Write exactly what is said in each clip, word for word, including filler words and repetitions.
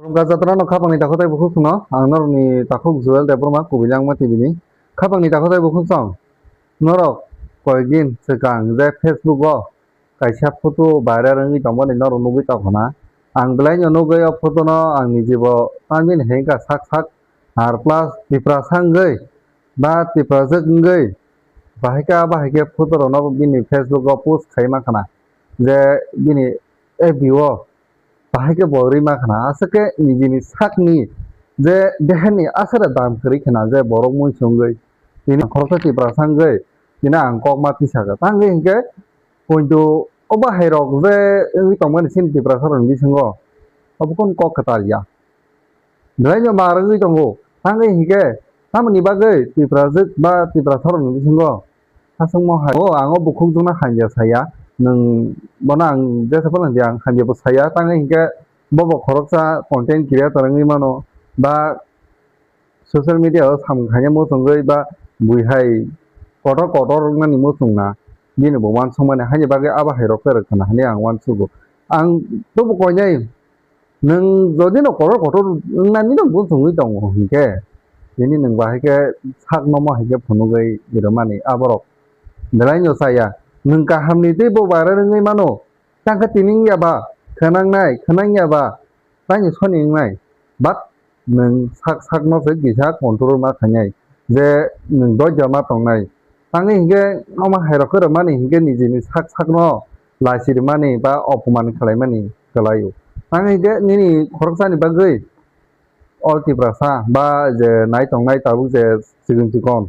Khulumkha jatra no khapangni takhuk tei bukhuk no ang norokni takhuk Joel Debbarma Kubilangma T V ni khapangni takhuk tei bukhuk song norok koyekdin swkang je Facebook o kaisa photo viral wngwi tongmani norok nugwi tongkha na. Ang belai no nugwi o photo no ang nijibo tamni hengkha sak sak, ar plus Tiprasa wngwi ba Tiprajwk wngwi bahai khe bahai khe photo rok no bini Facebook o post khai mankha na je bini F B o bahai khe bo rwi mankha na, aswk khe nijini sakni je deharni aswk dam kwrwi khna je borok muisu wngwi tini khoroksa Tiprasa wngwi tini ang kok ma tisa kha. Tangwi hinkhe poito o bahai rok je wngwi tongmani chini Tiprasa rokni bisingo obo kok kwtal ya. Belai no ma rwgwi tongo. Tangwi hinkhe tamoni bagwi Tiprajwk ba Tiprasa rokni bisingo Aswkmo hai, o ang o bukhuk jona hamya saya, nwng bono ang jesa phano di ang hamya bo saya, tangwi hinkhe bobo khoroksa content creator wngwi mano, ba social media o samung khaina muchungwi ba bui hai kotor kotor wngmani muchungna, bini bo uansukmani haini bagwi abo hai rok khe rwkha na hinwi ang uansugo. Ang tobo koinai Nwng jodi no kotor kotor wngnani no bo chwngwi tongo hinkhe, tini nwng bahai khe sak nomo hai khe phunugwi rwmani aborok belai no chaya. Nwng kaham ni tei bo viral wngwi mano, tangkhe tini wngya ba, khwnangnai, khwnangya ba, taini soni wngnai, but nwng sak sak no se kisa control ma khainai je nwng doicha ma tongnai. Tangwi hinkhe omo hai rok khe rwmani hinkhe nijini sak sak no lachirwmani ba opoman khlaimani kwlaio. Tangwi hinkhe nini khoroksani bagwi o Tiprasa ba je nai tongnai tabuk je chikon chikon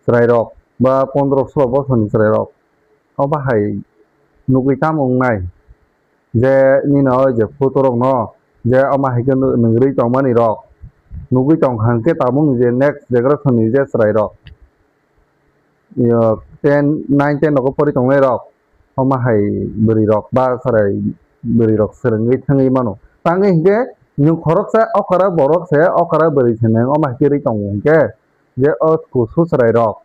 chwrairok ba pondro solo bosorni chwrairok o bahai nugwi tamo wngnai je nini o je photo rokno je omo hai khe nwng rwi tongmani rok nugwi tongkha hinkhe tabuk ni je next generation ni je chwrairok yo ten, nine, ten rogo pori tongnai rok, omo hai bwrwi rok ba chwrai bwrwi rok swrwngwi thangwi mano. Tangwi hinkhe nwng khoroksa okra borok se okra bwrwi se nwng omo hai khe rwi tongo hinkhe je o kusu chwrai rok,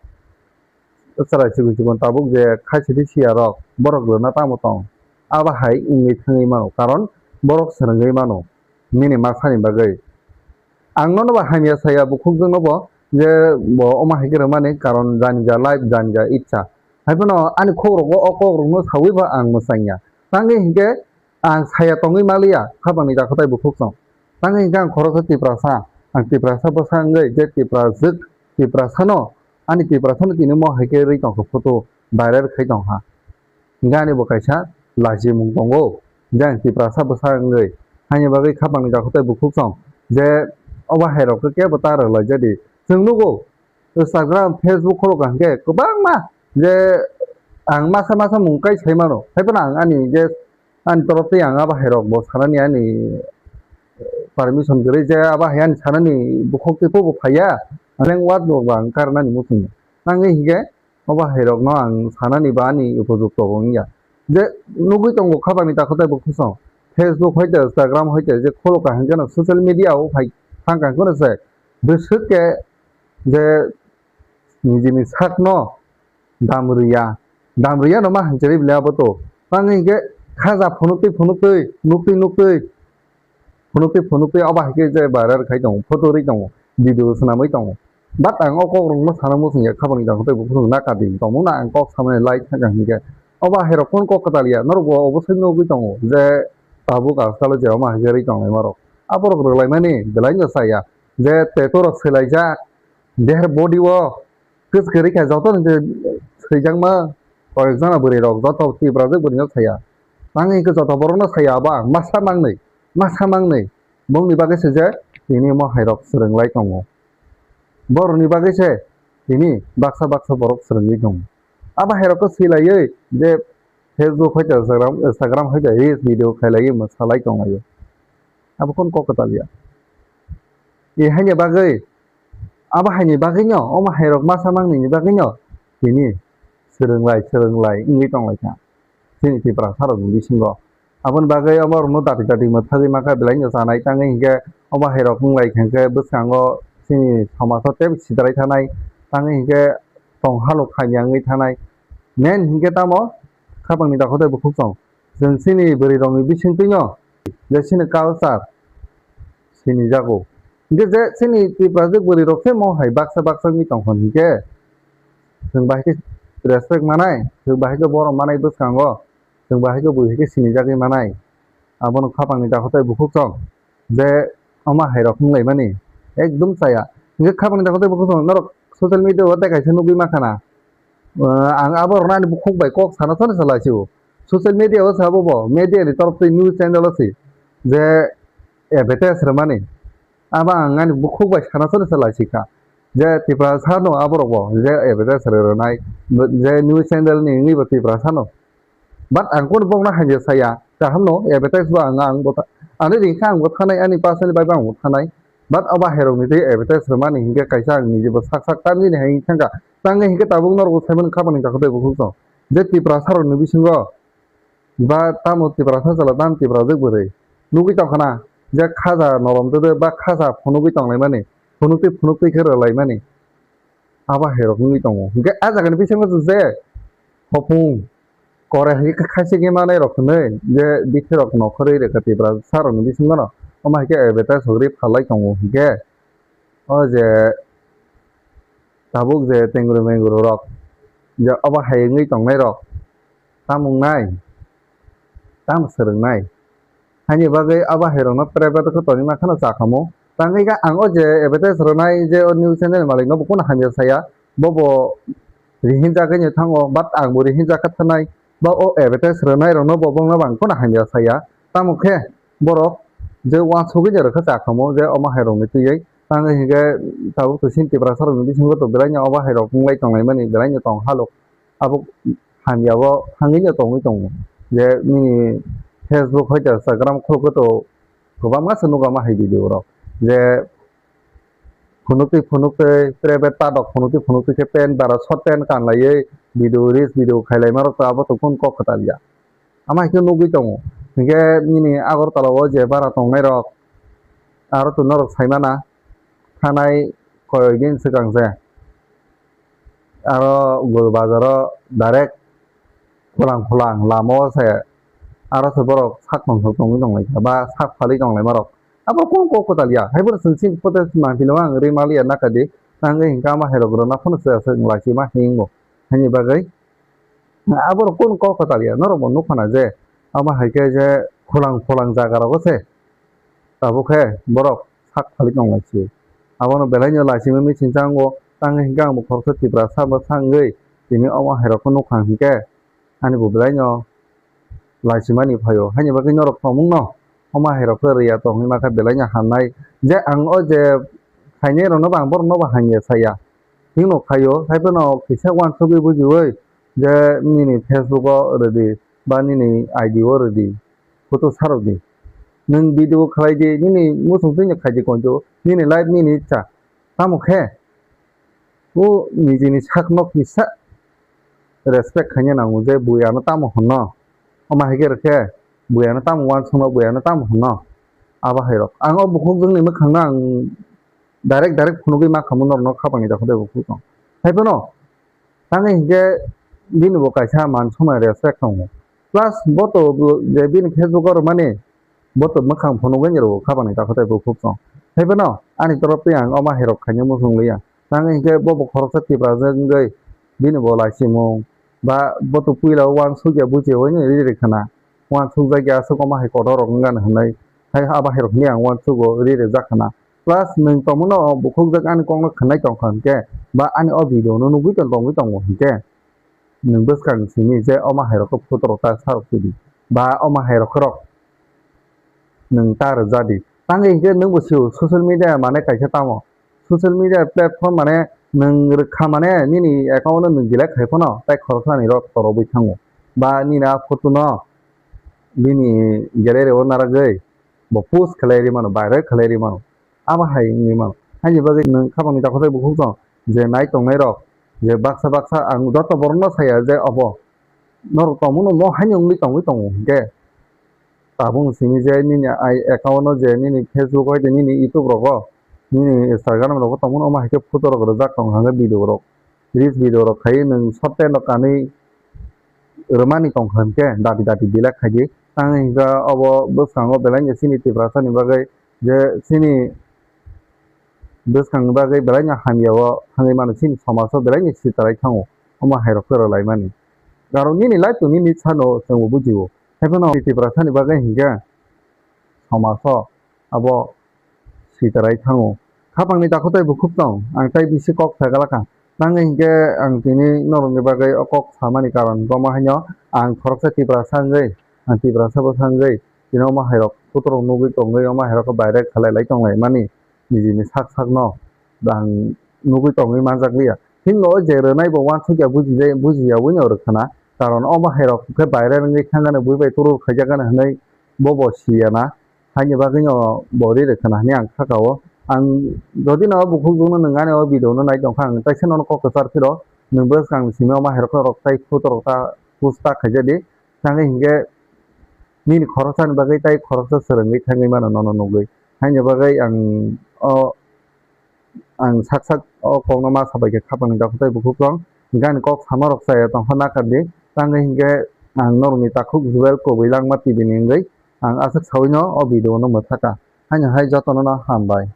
chwrai chikon chikon tabuk je khaisidi siya rok borok rwna tamo tong, abo hai wngwi thangwi mano, karon borok swrwngwi mano nini masani bagwi. Ang nono bo hamya saya bukhukjwkno bo je bo omo hai khe rwmani karon jani ja life jani ja itsa. Hai phano ani khok rogo o kok rokno sawi bo ang mwchangya. Tangwi hinkhe ang saya tongwi maliya khapangni dakhotai bukhuk song. Tangwi hinkhe ang khoroksa Tiprasa, ang Tiprasa bwsa wngwi je Tiprajwk, Tiprasano, ani Tiprasano tini omo hai khe rwi tongkha photo viral khai tongkha. Hinkhe ani bo kaisa lachimung tongo, je ang Tiprasa bwsa wngwi. Haini bagwi khapangni dakhotai bukhuk song je obo hai rok khe kebo ta rwlaijadi. Chwng nugo Instagram, Facebook kholo kaham khe kwbangma je ang masa masa mung kai sai mano. Hai phano ang ani je ani torof twi ang abo hai rok bo sanani ani permission kwrwi je abo hai ani sanani bukhuk twi pobo phaiya. Leng wat rok bo ang karnani muchung. Tangwi hinkhe obo hai rokno ang sanani ba ani upojukto bo wngya. Je nugwi tongo khapangni dakhotai bukhuk song. Facebook hoite Instagram hoite je kholo kaham khe no social media o phai thang kaham khe no se bwswk khe je nijini sakno dam rwya, dam rwya no ma hamchari bwle abo to. Tangwi hinkhe khaja phunuktwi phunuktwi nuktwi nuktwi phunuktwi phunuktwi obo hai khe je viral khai tongo, photo rwi tongo, video swnamwi tongo. But ang o kok rokno sana muchung ya, khapangni dakhotai bukhuk song na kati tongmung no ang kok samani lai thangkha hinkhe. Obo hai rok phone kok kwtal ya, norok bo obo sai nugwi tongo je tabuk ajkal o je omo hai khe rwi tonglaima rok. Aborok rwlaimani belai no chaya je tattoo rok swlaijak, deher body o kwchwk kwrwi kha joto ni je swijakma koyekjona bwrwi rok joto Tiprajwk bwrwi no saya. Tangwi hinkhe joto borok no saya abo ang masa mangnwi, masa mangnwi bongni bagwi se je tini omo hai rok swrwng lai tongo. Borok ni bagwi se tini baksa baksa borok swrwngwi tongo. Abo hai rok khe swilaiwi je Facebook hoite Instagram, Instagram hoite reels video khailaiwi mwsalai tonglaio. Abo khon kok kwtal ya. E haini bagwi, abo haini bagwino, omo hai rok masa mangnini bagwino tini swrwng lai, swrwng lai wngwi tong lai kha chini Tiprasa rokni bisingo. Aboni bagwi omo rokno dati dati mwthagwi mankha belai no chanai tangwi hinkhe omo hai rok wng lai kha hinkhe bwskango chini somajo tei sidrai thanai tangwi hinkhe tong halok hamya wngwi thanai. Main hinkhe tamo khapangni dakhotai bukhuk song. Chwng chini bwrwi rokni bisingtwino je chini culture, sinijago. Hinkhe je chini Tiprajwk bwrwi rok se mo hai baksa baksa wngwi tongkha hinkhe chwng bahai khe respect manai, chwng bahai khe borom manai bwskango, chwng bahai khe bui hai khe sinijagwi manai. Abono khapangni dakhotai bukhuk chong je omo hai rok wnglaimani ekdum chaya. Hinkhe khapangni dakhotai bukhuk chong norok social media o tei kaisa nugwi mankha na, ah, ang abo rokno ani bukhuk bai kok sana sani salai sio. Social media o sabo bo, media ni torop twi news channel o si je advertise rwmani. Abo ang ani bukhuk bai sana sani salai sikha je Tiprasa no aborok bo je advertise rwnai, je news channel ni wngwi bo Tiprasa no. But ang kunu bokno hamya saya, kaham no advertise bo ang, ang bo tha-, ani ring kha ang bo thanai, ani personal bai bo ang bo thanai. But obo hai rok ni twi advertise rwmani hinkhe kaisa ang nije bo sak sak tamjini hai thangkha. Tangwi hinkhe tabuk norok bo saiman khapangni dakhotai bukhuk chong je Tiprasa rok ni bisingo ba tamo Tiprasa chwla tamo Tiprajwk bwrwi nugwi tongkha na je khaja nolom twi ba khaja phunugwi tonglaimani, phunuk twi phunuk twi khe rwlaimani. Abo hai rok wngwi tongo. Hinkhe ah jaga ni bisingo je hopung kore hai khe khaisik manai rok hinwi je bithi rok nokhorwi rwkha Tiprasa rok ni bisingo no. Omo hai khe advertise rwgwi phalai tongo hinkhe o je tabuk je tengri mengri rok je obo hai wngwi tongnai rok tamo wngnai tamo swrwngnai. Haini bagwi abo hai rokno private khe tonwi mankha no cha khamu. Tangwi khe ang o je advertise rwnai je o news channel malik no bo kunu hamya saya, bo bo rihinjagwi no thango, but ang bo rihinjak kha thanai. Ba o advertise rwnai rokno bo bongno bang kunu hamya saya. Tamo khe borok je uansugwi no rwkha cha khamu je omo hai rokni twiwi. Tangwi hinkhe tabuk twi sini Tiprasa rokni bisingo to belai no obo hai rok wnglai tonglaimani belai no tong halok. Abo hamya o thangwi no tongwi tongo. Je nini Facebook hoite Instagram khulukhe to kwbangma se nugo ma hai video rok. Je phunuk twi phunuk twi private ta rok phunuk twi phunuk twi khe pant bara short pant kanlaiwi video reels video khailai ma rok to abo to kunu kok kwtal ya. Ama hai khe nugwi tongo. Hinkhe nini Agartala o je bara tongnai rok aro to norok sai mana thanai koi din swkang se. Aro Gul bazaro direct phulang phulang lama o se aro se borok sak tong tong tongwi tong lai kha ba sak phalwi tong lai ma rok. Abo kung kok kwtal ya hai borok chwng chini protest mangpili o ang ri mali ya naka di tangwi hinkhe ama hai rok rwna phano se se lai chima hingo haini bagwi. Aborok kunu kok kwtal ya, norok bo nukha na je, abo hai khe je phulang phulang jaga rogo se, tabuk khe borok sak phalik nang lai si. Abono belai no lai simi missing chango, tang hinkhe ang bo khoroksa Tiprasa bwsa wngwi tini omo hai rok khe nukha hinkhe ani bo belai no lai simani phaio. Haini bagwi norok tongmung no omo hai rok khe rwya tong hinma khe belai no hamnai. Je ang o je khainai rok no bo ang borok no bo hamya saya. Hino khaio, hai phano kisa uansugwi bujiwi je nini Facebook o rwdi ba nini I D o rwdi, photo sarokdi. Nwng video khlaidi, nini muchung twino khaidi konjo, nini life nini icha. Tamo khe o nijini sak nok kisa respect khaina nango je bui ano tamo hwnno. Omo hai khe rwkhe bui ano tamo uansukno, bui ano tamo hwnno. Abo hai rok. Ang o bukhukjwkni mwkhangno ang direct direct phunugwi ma khamu norokno khapangni dakho tei bukhuk tong. Hai phano tangwi hinkhe bini bo kaisa man somai respect tongo. Plus bo to bo je bini Facebook o rwmani bo to mwkhang phunugwi ni rwo khapangni dakho tei bukhuk tong. Hai phano ani torop twi ang omo hai rok khaina muchung liya. Tangwi hinkhe bo bo khoroksa Tiprajwk wngwi bini bo laichimung ba bo to puila o uansukya bujiya hwnwi ri rwkha na. Uansukjakya aswk omo hai kotor rok wngani hwnwi hai abo hai rok hwnwi ang uansugo ri rwjak khana. Plus nwng tongmano bukhukjak ani kokno khwnai tongkha hinkhe ba ani o video no nugwi tong tongwi tongo hinkhe nwng bwskang simi je omo hai rok khe photo rok ta sarok tidi ba omo hai rok khe rok nwng ta rwjadi. Tangwi hinkhe nwng bo sio social media mane kaisa tamo. Social media platform mane nwng rwkha mane nini account no nwng delete khai phano tai khoroksani rok torogwi thango. Ba nini a photo no bini gallery o narwgwi bo post khlai ri mano, viral khlai ri mano. Abo hai wngwi mano. Haini bagwi nwng khapangni takhuk tei bukhuk tong je nai tongnai rok je baksa baksa ang joto borok no saya je obo norok tongmano mo haino wngwi tongwi tongo hinkhe tabuk simi je nini ai account no je nini Facebook hai nini YouTube rogo nini Instagram rogo tongmano omo hai khe photo rok rwjak tong hwnkhai video rok reels video rok khai nwng short time rok kanwi rwmani tong kha hinkhe dabi dabi delete khaidi tang hinkhe obo bwskango belai no chini Tiprasa ni bagwi je chini bwskangni bagwi belaino hamya o thangwi mano, chini somajo belaino sitarai thango, omo hairok kwrwlaimani. Karon nini life to nini sano chwngbo bujio. Haiphano Tiprasani bagwi hinkhe somajo abo sitarai thango. Khapangni dakhutai bukhuk tong, ang tai bisi kok sagalakha. Tangwi hinkhe ang tini norokni bagwi o kok samani karon hinkhe omo haino ang khoroksa Tiprasa wngwi, ang Tiprasa bwsa wngwi, tini omo hairok photorok nugwi tongwi, omo hairok viral khalai lai tonglaimani nijini sak sakno ang nugwi tongwi manjakliya. Himno o je rwnai bo uansukya bujijai, bujiya wino rwkhana, karon omo hairok khe viral wngwi thangano, bui bai turu khaijakgano hinwi bo bo siyana. Haini bagwino bo ri rwkhana hinwi ang sakao. Ang jodi no bukhukjwkno nwng ani o video no nai tongkha, ang taisa nono kok kwchar phiro, nwng bwskang simi omo hairok rok tai photo rok ta post ta khaijadi. Tangwi hinkhe nini khoroksani bagwi tai khoroksa swrwngwi thangwi mano nono nugwi. Haini bagwi ang o, ang sak sak o kokno ma sabaikha khapangni dakhutai bukhuk tong. Hinkhe ani kok samarok chaya tongkha nakardi. Tangwi hinkhe ang norokni takhuk Jubel Kubui Langma T V ni wngwi ang aswk sawino o video no mwthaka. Haino hai jotono no hambai.